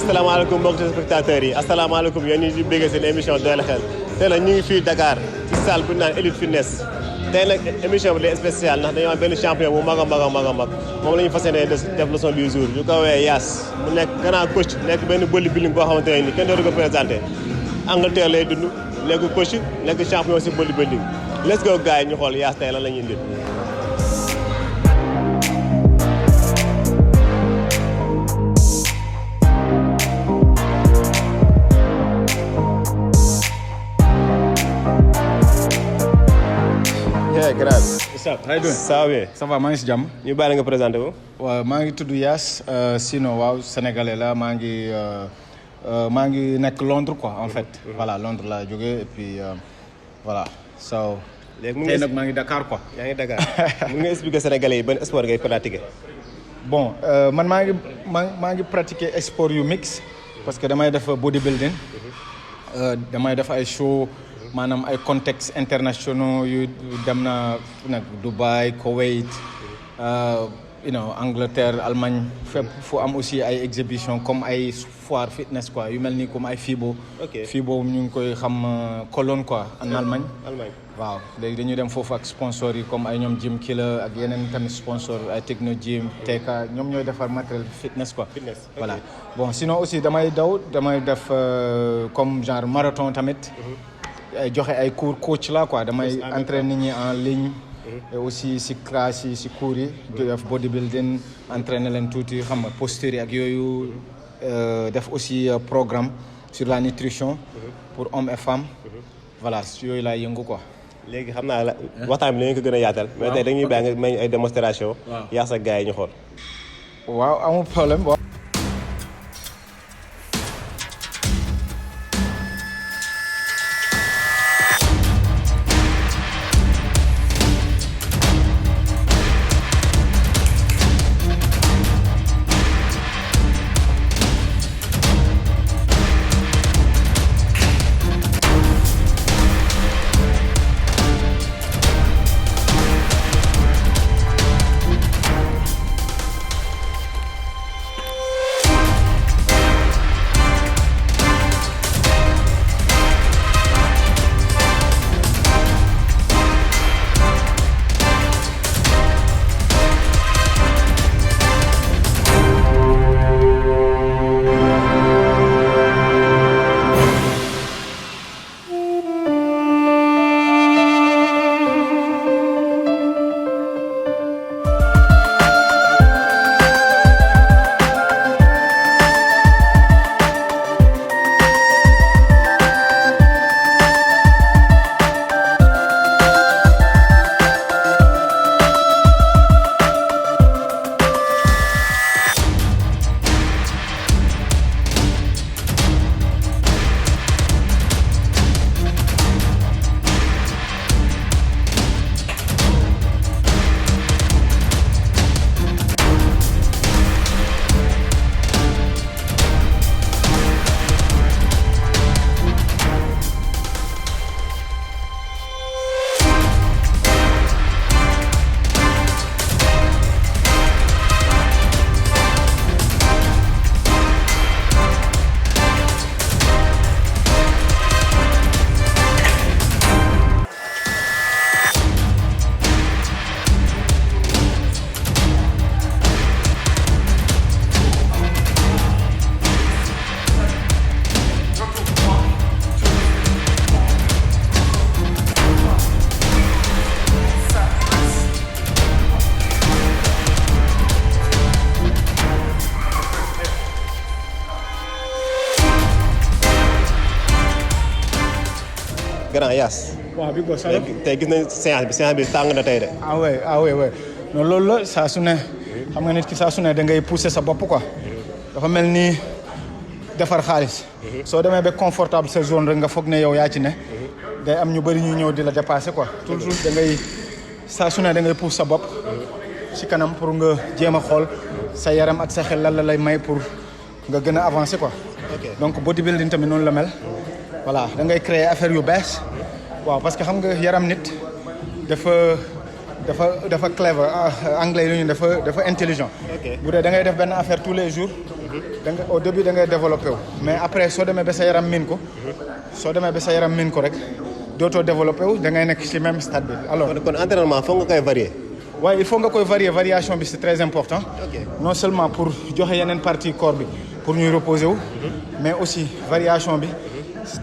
asalaamaaleykum mbokki spectateurs yi asalaamaaleykum yéen ñi di bëgg seen émission Doolé Xel tey nag ñu ngi fii Dakar ci salle bu ñu naan Elite Fitness tey nag émission bi day spécial ndax dañoo am benn champion bu mag a mag moom la ñu fas yéene def leçon du jour ñu ko woowee Yaas mu nekk grand coach nekk benn bodybuilding boo xamante ne ni kenn dootu ko présenté Angleterre lay dund nekk coach nekk champion si bodybuilding let's go gars yi ñu xool Yaas tey lan la ñuy indil. grave. How you doing? Ça va bien. Ça va, maa ngi si jàmm. ñu bàyyi nga présenté wu. waaw maa ngi tudd Yaas sinon waaw sénégalais la maa ngi nekk Londres quoi en fait. Voilà Londres laa jógee et puis voilà so. léegi tey nag maa ngi Dakar quoi. yaa ngi Dakar mun nga expliquer sénégalais yi ban sport ngay pratiquer. bon man maa ngi pratiquer sport yu mix parce que damay def bodybuilding. damay def ay show. maanaam ay contextes internationaux yu dem na nag Dubaï Koweït Angleterre Allemagne fépp fu am aussi ay exhibition comme ay foire fitness quoi yu mel ni comme ay FIBO. FIBO ñu ngi koy xam Cologne quoi en Allemagne. waaw léegi dañuy dem foofu ak sponsors yi comme ay ñoom Gym Killer ak yeneen tamit sponsor ay Techno Gym TK ñoom ñooy defar matériel fitness quoi. voilà bon sinon aussi damay def comme genre marathon tamit. joxe ay cours coach la quoi damay entraîner nit ñi en ligne et aussi si classe yi si cours yi def bodybuilding entraîner leen tuuti xam nga posture yi ak yooyu def aussi programme sur la nutrition pour hommes et femmes voilà yooyu laay yëngu quoi. léegi xam naa la waxtaan bi la ñu ko gën a yaatal. mais tey dañuy bàyyi nga may ay démonstration. yaa sa gars yi ñu xool. waaw amul problème. grand Yaas. waaw bi ko solo tey gis nañ séance bi tàng na tey de. ah oui non loolu la saa su ne xam nga nit ki saa su ne da ngay pousser sa bopp quoi dafa mel ni defar xaalis. soo demee ba confortable sa zone rek nga foog ne yow yaa ci ne. day am ñu bëri ñu ñëw di la dépasser quoi. toujours da ngay saa su ne da ngay pousser sa bopp. ci kanam pour nga jéem a xool sa yaram ak sa xel lan la lay may pour nga gën a avancer quoi. donc bodybuilding tamit noonu la mel. voilà da ngay créer affaire yu bees. waaw parce que xam nga yaram nit dafa clever anglais yi dafa intelligent. bu dee da ngay def benn affaire tous les jours au début da ngay développé wu mais après soo demee ba sa yaram miin ko rek dootoo développé wu da ngay nekk ci même stade bi alors kon entraînement foog nga koy varier. waaye il faut nga koy variation bi c'est très important. Non seulement pour joxe yeneen partie corps bi pour ñuy reposer wu mais aussi variation bi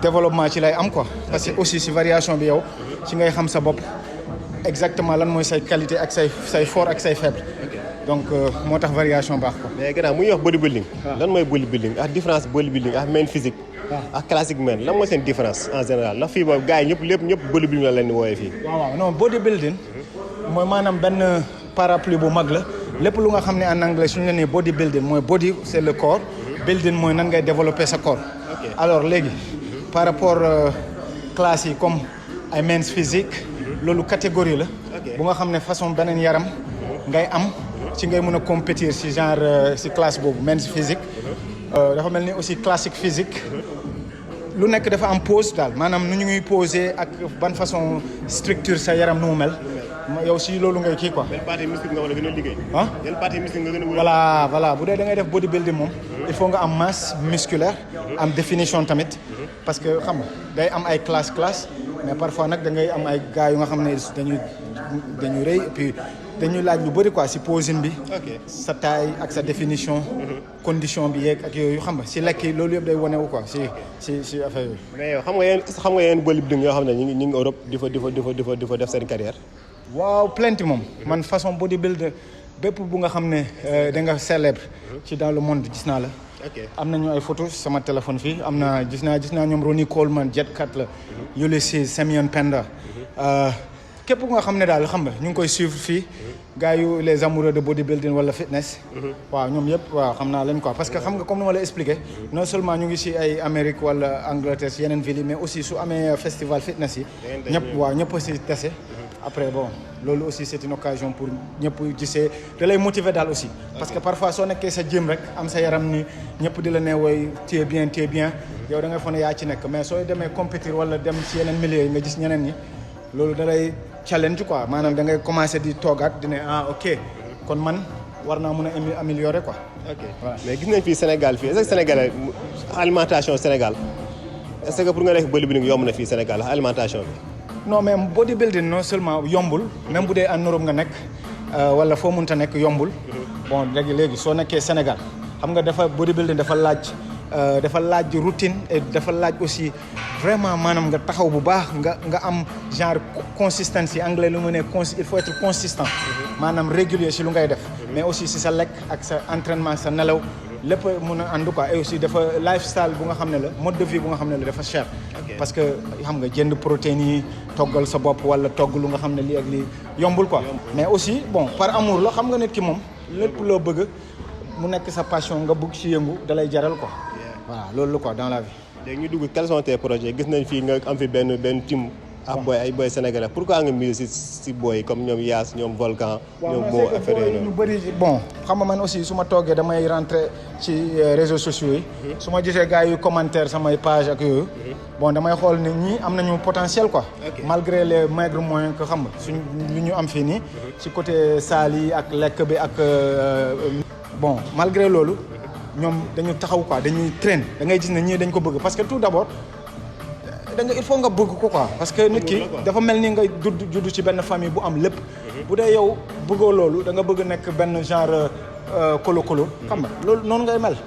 développement ci lay am quoi parce que aussi si variation bi yow ci ngay xam sa bopp exactement lan mooy say qualité ak say fort ak say faible donc moo tax variation baax quoi. mais gannaaw mu ñuy wax bodybuilding. lan mooy bodybuilding ak différence bodybuilding ak main physique. ak classique main lan mooy seen différence en général ndax fii moom gars yi ñëpp bodybuilding la leen di wooyee fii. waaw non bodybuilding mooy maanaam benn parapluie bu mag la lépp lu nga xam ne en anglais suñu la nee bodybuilding mooy body c'est le corps. building mooy nan ngay développer sa corps. alors léegi par rapport classe yi comme ay men's physique. loolu catégorie la. bu nga xam ne façon beneen yaram ngay am. ci ngay mën a compétir ci genre ci classe boobu men's physique. dafa mel ni aussi classique physique. lu nekk dafa am pose daal maanaam nu ñu ngi poser ak ban façon structure sa yaram nu mu mel. yow si loolu ngay kii quoi. yan partie mystique nga war a gën a liggéey. ah yan partie mystique nga gën a. voilà bu dee da ngay def bodybuilding moom. il faut nga am masse musculaire. am définition tamit. parce que xam nga day am ay classe mais parfois nag da ngay am ay gars yu nga xam ne dañuy rëy et puis dañuy laaj lu bëri quoi si posing bi. sa taille ak sa définition. condition bi yeeg ak yooyu xam nga si lekk yi loolu yëpp day wane wu quoi si affaire yooyu. mais yow xam nga yéen bodybuilding yoo xam ne ñu ngi Europe di fa def seen carrière. waaw plenty moom man façon bodybuilder bépp bu nga xam ne da nga célèbre ci dans le monde gis naa la. am nañu ay photos sama téléphone fii am na gis naa ñoom Ronnie Coleman Jet Kat la. Ulysses Semyon Penda. képp ku nga xam ne daal xam nga ñu ngi koy suivre fii gars yu les amoureux de bodybuilding wala fitness. waaw ñoom yëpp waaw xam naa leen quoi parce que xam nga comme ni ma la expliqué non seulement ñu ngi si ay Amérique wala Angleterre si yeneen villes yi mais aussi su amee festival fitness yi. ñëpp si tese. après bon loolu aussi c'est une occasion pour ñëpp gisee da lay motiver daal aussi. parce que parfois soo nekkee sa gym rek am sa yaram ni ñëpp di la ne woy t'es bien yow da ngay foog ne yaa ci nekk mais sooy demee compétir wala dem si yeneen milieux yi nga gis ñeneen ñi loolu da lay challenge quoi maanaam da ngay commencer di toogaat di ne ok kon man war naa mën a améliorer quoi. voilà mais gis nañ fii Sénégal fii est-ce que Sénégal alimentation Sénégal est-ce que pour nga def bodybuilding yomb na fii Sénégal alimentation bi. non mais bodybuilding non seulement yombul même bu dee en Europe nga nekk wala foo mënta nekk yombul. bon léegi soo nekkee Sénégal xam nga bodybuilding dafa laaj routine et dafa laaj aussi vraiment maanaam nga taxaw bu baax nga am genre consistance anglais lu mu ne il faut être consistant. maanaam régulier si lu ngay def. mais aussi si sa lekk ak sa entraînement sa nelaw lépp mun a ànd quoi et aussi dafa lifestyle bu nga xam ne la mode de vie bu nga xam ne la dafa cher. parce que xam nga jënd protéines yi toggal sa bopp wala togg lu nga xam ne lii ak lii yombul quoi. mais aussi bon par amour la xam nga nit ki moom lépp loo bëgg mu nekk sa passion nga bëgg ci yëngu dalay jaral quoi. voilà loolu la quoi dans la vie. léegi ñu dugg quels sont tes projets gis nañ fii nga am fi benn team. ay boy sénégalais pourquoi nga miser si boy comme ñoom Yaas ñoom Volcan. ñoom Mo affaire yooyu ñu bëri bon xam nga man aussi su ma toogee damay rentrer ci réseaux sociaux yi. su ma gisee gars yu commentaire samay page ak yooyu. bon damay xool ne ñii am nañu potentiel quoi. malgré les maigres moyens que xam nga suñ lu ñu am fii nii. ci côté salle yi ak lekk bi ak bon malgré loolu. ñoom dañu taxaw quoi dañuy train da ngay gis ne ñii dañ ko bëgg parce que tout d'abord il faut nga bëgg ko quoi parce que nit ki dafa mel ni nga judd ci benn famille bu am lépp bu dee yow bëggoo loolu da nga bëgg nekk benn genre kolo xam nga loolu noonu ngay mel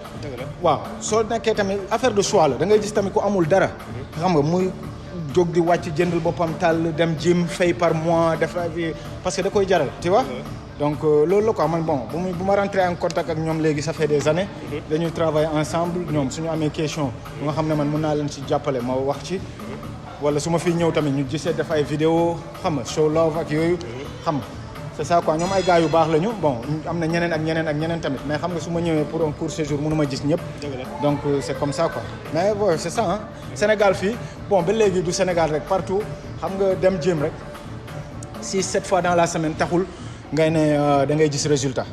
waaw soo nekkee tamit affaire de choix la da ngay gis tamit ku amul dara xam nga muy jóg di wàcc jëndal boppam tàll dem gym fay par mois def parce que da koy jaral tu vois donc loolu la quoi man bon bu ma rentré en contact ak ñoom léegi ça fait des années. dañuy travailler ensemble ñoom suñu amee question bu nga xam ne man mën naa leen ci jàppale ma wax ci. wala su ma fiy ñëw tamit ñu gisee def ay vidéo xam nga show love ak yooyu. xam nga c'est ça quoi ñoom ay gars yu baax lañu bon am na ñeneen ak ñeneen tamit mais xam nga su ma ñëwee pour un court séjour mënu ma gis ñëpp. donc c'est comme ça quoi mais bon c'est ça ah. Sénégal fii bon ba léegi du Sénégal rek partout xam nga dem gym rek 6-7 fois dans la semaine taxul. ngay ne da ngay gis résultat.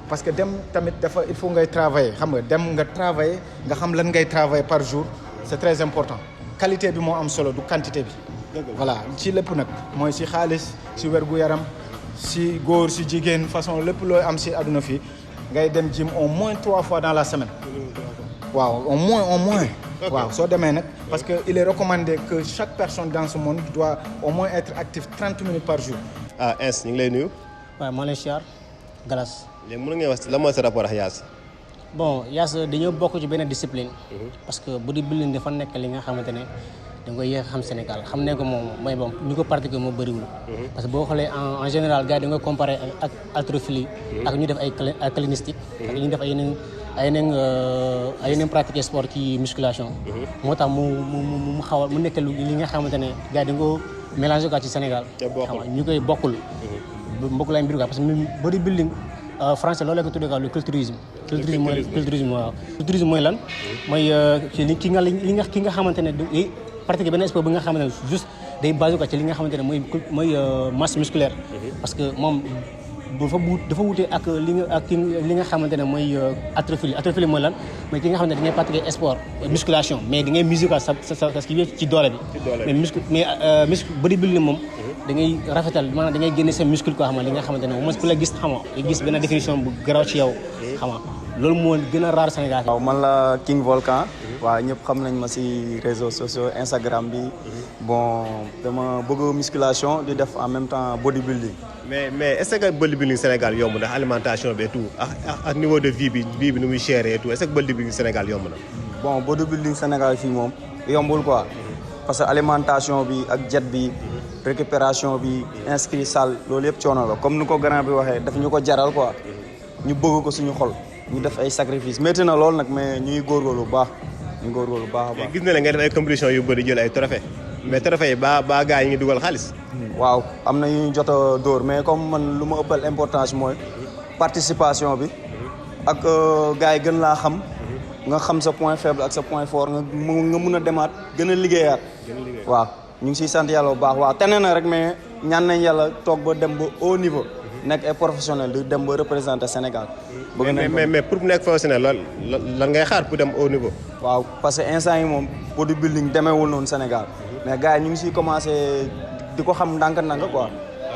parce que dem tamit dafa il faut ngay travailler xam nga dem nga travailler nga xam lan ngay travailler par jour c'est très important qualité bi moo am solo du quantité bi. voilà ci lépp nag mooy ci xaalis ci wér-gu-yaram ci góor ci jigéen façon lépp looy am ci àdduna fii ngay dem gym au moins 3 fois dans la semaine. waaw au moins. waaw soo demee nag parce que il est recommandé que chaque personne dans ce monde doit au moins être actif 30 minutes par jour. Ins ñu ngi lay nuyu. waaw maa ngi lay siyaar Galas. léegi mën nga wax lan mooy sa rapport ak Yaas. bon Yaas dañoo bokk ci benn discipline. parce que bodybuilding dafa nekk li nga xamante ne da nga koy yéex a xam Sénégal xam ne ko moom mooy bon ñu ko pratiqué moo bëriwul. parce que boo xoolee en général gars yi da nga comparé ak haltérophilie. ak ñu def ay calisthenique. ak ñu def ay yeneen pratique sport ci musculation. moo tax mu xaw a mu nekk li nga xamante ne gars yi da nga ko mélangé quoi ci Sénégal. xam nga ñu koy bokkul. mbokk lay mbir quoi parce que bodybuilding français loolu la ko tuddee quoi le culturisme. culturisme waaw. culturisme mooy lan mooy ki nga xamante ne day pratiquer benn sport bi nga xamante ne juste day basé quoi ci li nga xamante ne mooy masse musculaire. parce que moom dafa wute ak li nga xamante ne mooy haltérophilie mooy lan mooy ki nga xamante ne da ngay pratiquer sport musculation mais da ngay miser quoi sa ci doole bi. mais bodybuilding moom. da ngay rafetal maanaam da ngay génne sa muscle quoi xam nga li nga xamante ne au moins ku la gis xam nga nga gis benn définition bu garaaw ci yow xam nga loolu moo gën a rare Sénégal. waaw man la King Volcan. waaw ñëpp xam nañ ma ci réseaux sociaux Instagram bi. bon dama bëgg musculation di def en même temps bodybuilding. mais est-ce que bodybuilding Sénégal yomb ndax alimentation bi et tout ak niveau de vie bi nu muy cher et tout est-ce que bodybuilding Sénégal yomb na. bon bodybuilding Sénégal fii moom yombul quoi. parce que alimentation bi ak jet bi. récupération bi inscrit salle loolu yëpp coono la comme ni ko grand bi waxee daf ñu ko jaral quoi ñu bëgg ko suñu xol ñu def ay sacrifice métti na lool nag mais ñuy góorgóorlu bu baax ñu góorgóorlu bu baax a baax. gis na la ngay def ay compétition yu bëri jël ay trophée mais trophée yi ba gars yi ngi dugal xaalis. waaw am na yu ñu jot a dóor mais comme man lu ma ëppal importance mooy participation bi ak gars yi gën laa xam. nga xam sa point faible ak sa point fort nga mun a demaat gën a liggéeyaat. waaw. ñu ngi siy sant yàlla bu baax waaw tane na rek mais ñaan nañ yàlla toog ba dem ba haut niveau nekk ay professionnel di dem ba représenter Sénégal. bëgg nañ mais pour nekk professionnel lan ngay xaar pour dem haut niveau. waaw parce que instant yi moom bodybuilding demeewul noonu Sénégal mais gars yi ñu ngi siy commencé di ko xam ndànk-ndànk quoi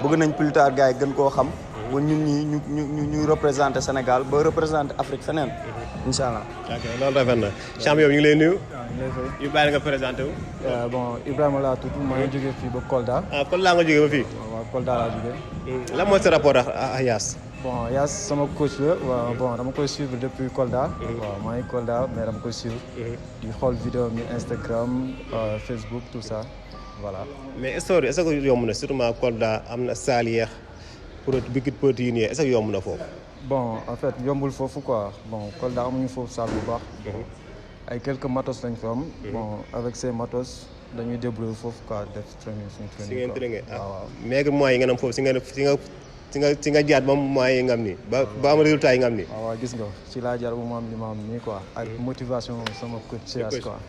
bëgg nañ plus tard gars yi gën koo xam. ba ñun ñi ñu représenter Sénégal ba représenter Afrique feneen. incha allah. ok loolu rafet na champion ñu ngi lay nuyu. yu bàyyi nga présenté wu. bon Ibrahima laa tudd maa ngi jógee fii ba Kolda. Kolda nga jógee ba fii. waaw Kolda laa jógee. lan mooy sa rapport ak Yaas. bon Yaas sama coach la waaw bon dama koy suivre depuis Kolda. waaw maa ngi Kolda mais dama koy suivre. di xool vidéo mi Instagram Facebook tout ça voilà. mais histoire est-ce que yomb na surtout Kolda am na saal yeex big protéine yi est-ce que yomb na foofu. bon en fait yombul foofu quoi bon Kolda amuñu foofu salle bu baax. ay quelques matos lañ fa am. bon avec ces matos dañuy débrouiller foofu quoi def training suñu training. si ngeen traîner waaw mais moyens yi ngeen am foofu si nga jaat ba moyens yi nga am nii ba am résultat yi nga am nii. waaw gis nga ci laa jaar ba mu am li ma am nii quoi ak motivation sama coach Yaas quoi.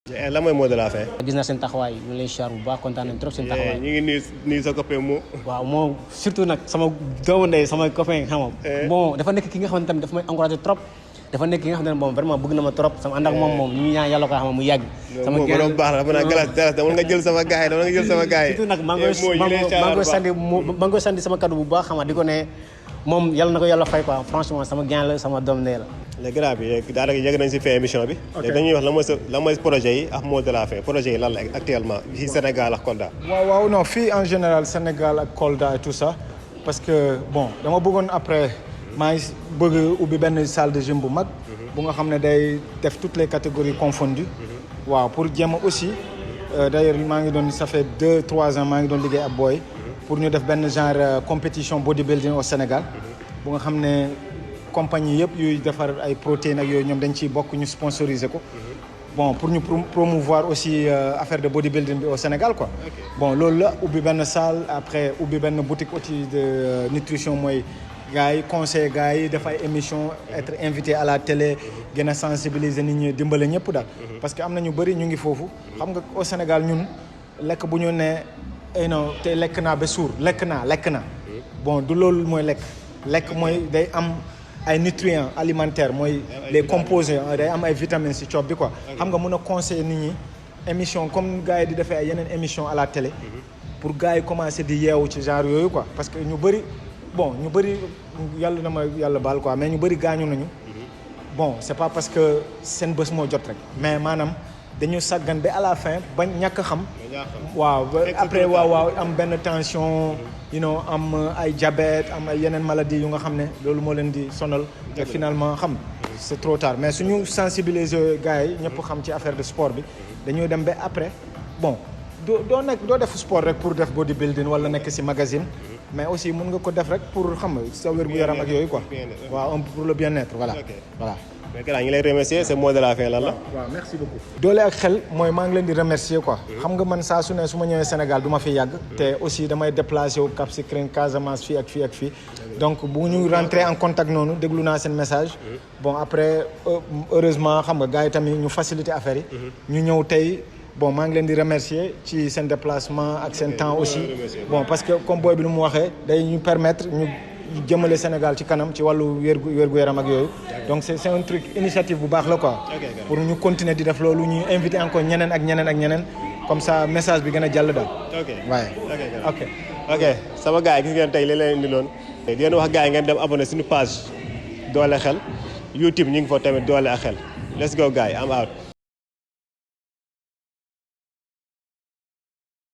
lan mooy mot de la fin. gis naa seen taxawaay ñu lay siyaar bu baax kontaan nañ trop seen taxawaay. ñu ngi nuyu sa copain Mo. waaw moo surtout nag sama doomu ndey sama copain xam nga. bon dafa nekk ki nga xamante tamit dafa may encouragé trop. dafa nekk ki nga xamante ne bon vraiment bëgg na ma trop sama ànd ak moom ñu ñaan yàlla ko xam mu yàgg. sama gerte moom baax la dafa naa galas dama nga jël sama gars yi dama nga jël sama gars yi. surtout nag maa ngi koy sandi sama kaddu bu baax xam nga di ko ne moom yàlla na ko yàlla fay quoi franchement sama gain la sama doom ndey la. léegi grand bi daanaka yegg nañ si fin émission bi. léegi dañuy wax lan mooy projet yi ak mot de la fin projet yi lan la actuellement fii Sénégal ak Kolda. waaw non fii en général Sénégal ak Kolda et tout ça parce que bon dama bëggoon après maa ngi bëgg ubbi benn salle de gym bu mag. bu nga xam ne day def toutes les catégories confondues. waaw pour jéem a aussi d'ailleurs maa ngi doon ça fait 2-3 ans maa ngi doon liggéey ak booy. pour ñu def benn genre compétition bodybuilding au Sénégal. bu nga xam ne compagnie yëpp yuy defar ay protéines ak yooyu ñoom dañ ciy bokk ñu sponsoriser ko. bon pour ñu promouvoir aussi affaire de bodybuilding bi au Sénégal quoi. bon loolu la ubbi benn salle après ubbi benn boutique aussi de nutrition mooy gars yi conseil gars yi def ay émission être invité à la télé gën a sensibiliser nit ñi dimbale ñëpp daal. parce que am na ñu bëri ñu ngi foofu xam nga au Sénégal ñun lekk bu ñu ne non te lekk naa ba suur lekk naa bon du loolu mooy lekk mooy day am ay nutriments alimentaires mooy les composés day am ay vitamines ci cob bi quoi xam nga mën a conseiller nit ñi émission comme gars yi di defee ay yeneen émission à la télé pour gars yi commencer di yeewu ci genre yooyu quoi parce que ñu bëri yàlla na ma yàlla baal quoi mais ñu bëri gaañu nañu bon c'est pas parce que seen bés moo jot rek mais maanaam dañu sàggan ba à la fin bañ ñàkk xam waaw après waaw am benn tension am ay diabète am ay yeneen maladies yu nga xam ne loolu moo leen di sonal te finalement xam c'est trop tard mais suñu sensibiliser gars yi ñëpp xam ci affaire de sport bi dañuy dem ba après bon doo def sport rek pour def bodybuilding wala nekk ci magazine mais aussi mën nga ko def rek pour xam nga sa wér-gu-yaram ak yooyu quoi waaw un peu pour le bien-être voilà mais gannaaw ñu lay remercier c'est mot de la fin lan la. waaw merci beaucoup. doole ak xel mooy maa ngi leen di remercier quoi. xam nga man saa su ne su ma ñëwee Sénégal du ma fi yàgg. te aussi damay déplacé wu Cap Skirring Casamance fii ak fii. donc bu ñu rentrer en contact noonu déglu naa seen message. bon après heureusement xam nga gars yi tamit ñu faciliter affaire yi. ñu ñëw tey bon maa ngi leen di remercier ci seen déplacement ak seen temps aussi. bon parce que comme booy bi lu mu waxee day ñu permettre ñu jëmale Sénégal ci kanam ci wàllu wér-gu-yaram ak yooyu. donc c'est un truc initiative bu baax la quoi. pour ñu continuer di def loolu ñu inviter encore ñeneen ak ñeneen comme ça message bi gën a jàll daal. waaye ok sama gars yi gis ngeen tey li leen indi loon di leen wax gars yi ngeen dem abonné suñu page Doole Xel YouTube ñu ngi fa tamit Doole ak Xel let's go gars yi am out.